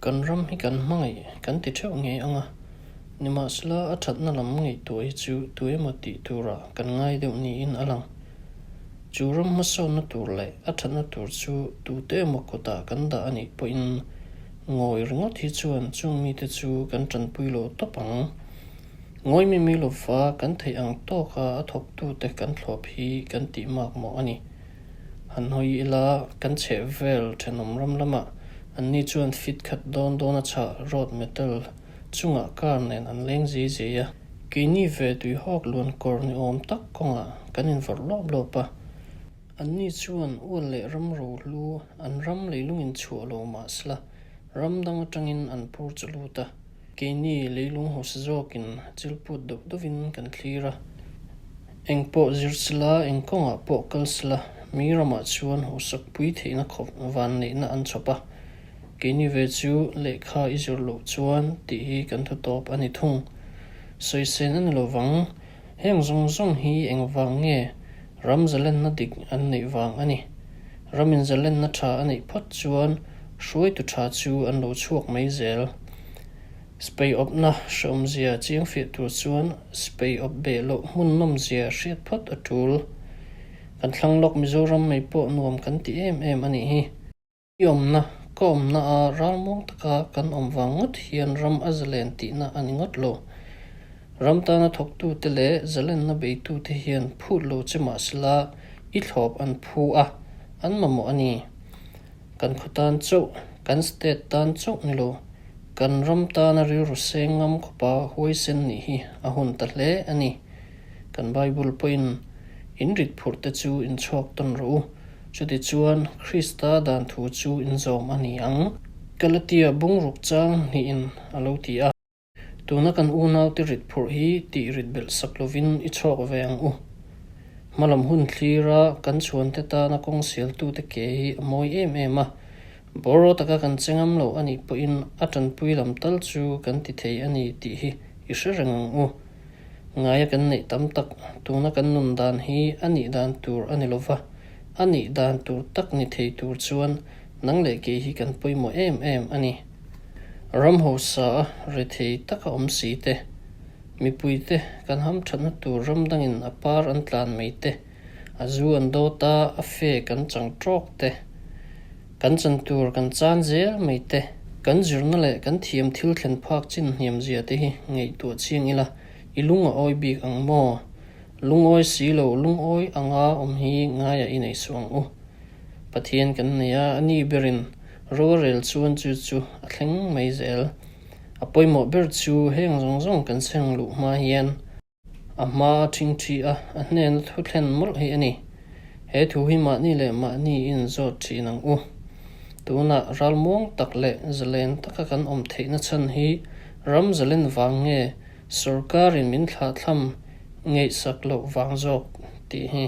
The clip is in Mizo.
Kan ram hi kan hmangaih kan ti theuh ngei ang a, nimahsela a thatna lam ngaihtuah hi chu tu emaw tih turah kan ngai deuh niin a lang. Chu ram hmasawnna tur leh a thatna tur chu tute emaw kutah kan dah a nih pawhin ngawi ringawt hi chuan chung mite chu kan tanpui lo tawp ang. Ngawi mi mi lova kan theih ang tawka a thawktute kan thlawp hi kan tih makmawh a ni. Han hawi ila, kan chheh vel thenawm ram lamah anni chuan fit khat dawn dawn a chhah road metal chungah car nen an leng zei zei a. Keini ve tuihawk luan kawr ni awm tak kawngah kan invawrh lawp lawp a. Anni chuan ual leh ram rohlu an ram leilungin chhuah lo mahsela ram dang atangin an pur chu lut a. Keini leilung hausa zawkin chilput deuh deuhin kan thlir a. Eng pawh zir sela, eng kawngah pawh kal sela, mi ramah chuan hausak pui theihna khawp van neihna an chhawp a. Keini ve chu lehkha i zir loh chuan tih hi kan thu tawp a ni thung. Sawisên a ni lo vang. Heng zawng zawng hi eng vang nge ram zalenna dik an neih vang a ni. Ramin zalenna tha a neih phawt chuan hruaitu tha chu an lo chhuak mai zel. Spei awpna hrehawmzia chiang fiah tur chuan spei awp beh loh hmun nawmzia hriat phawt a tul. Kan thlang lawk Mizoram mai pawh nuam kan ti em em a nih hi. I awmna, ka awmna a ralmuang taka kan awm vang ngawt hian ram a zalen tihna a ni ngawt lo. Ram tana thawktute leh zalenna beitute hian phut lo che mahsela i thlawp an phu a, an mamawh a ni. Kan khaw tan chauh, kan state tan chauh ni lo, kan ram tana rilru seng ngam khawpa huaisen nih hi a hun ta hle a ni. Kan Bible pawhin in rit phurh te chu inchhawk tawn rawh u. Chutichuan, Krista dan thu chu inzawm a ni ang. Galatia bungruk chang hnihin a lo ti a. Tuna kan unaute rit phurh hi tih rit belh sak lovin i chhawk ve ang u. Hmalam hun thlira kan chhuante tana kawng sialtute ke hi a mawi em em a, bawraw taka kan che ngam lo a nih pawhin a tanpui lam tal chu kan ti thei a ni tih hi i hre reng ang u. Ngaia kan neih tam tak, tuna kan nun dan hi a nih dan tur a ni lo va, a nih dan tur tak ni thei tur chuan nang leh kei hi kan pawimawh em em a ni. Ram hausa a rethei taka awm si te, mipui te kan hamthatna tur ram dangin a par an tlan mai te, A zu an dawt a, a fe kan chang tawk te, kan chan tur kan chan zel mai te, kan zirna leh kan thiam thil thlen phak chin hniam zia te hi ngaihtuah chiang ila, i lung a awi bik ang maw? Lungawi si lo, lungawi anga awm hi ngaia i nei suh ang u. Pathian kan nei a, a ni berin rorel chuan chu chu a thleng mai zel. A pawimawh ber chu heng zawng zawng kan seng luh hma hian, A hma a ṭhingṭhi a, a hnena thu thlen mawlh hi a ni. He thu hi mahni leh mahni in zawt ṭhin ang u. Tunah ralmuang tak leh zalen taka kan awm theihna chhan hi ram zalen vang nge sawrkarin min thlahthlam ngaihsak loh vang zawk tih hi.